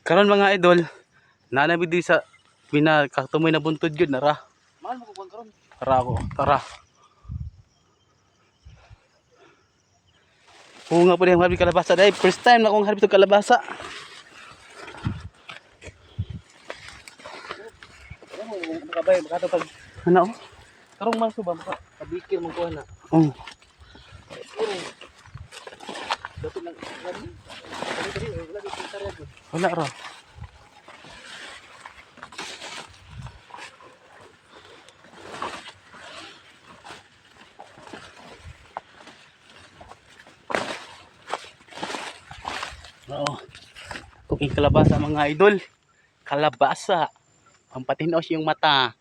Karon, mga idol, nanabi di sa pinakatumoy na buntod yun, nara. Mahal mo ko karon. Tara ako, tara. Oo nga po rin, harbi kalabasa dahil. First time na akong harbi itong kalabasa. Ano mo makabay makatapag Ano? karong Marso ba maka kabikir man kuha na. Oh. Pero dapat lang lagi. Dali dali wala di sarya ko. Wala ra. Oo. Cooking kalabasa, mga idol. Kalabasa. Pampatinos yung mata.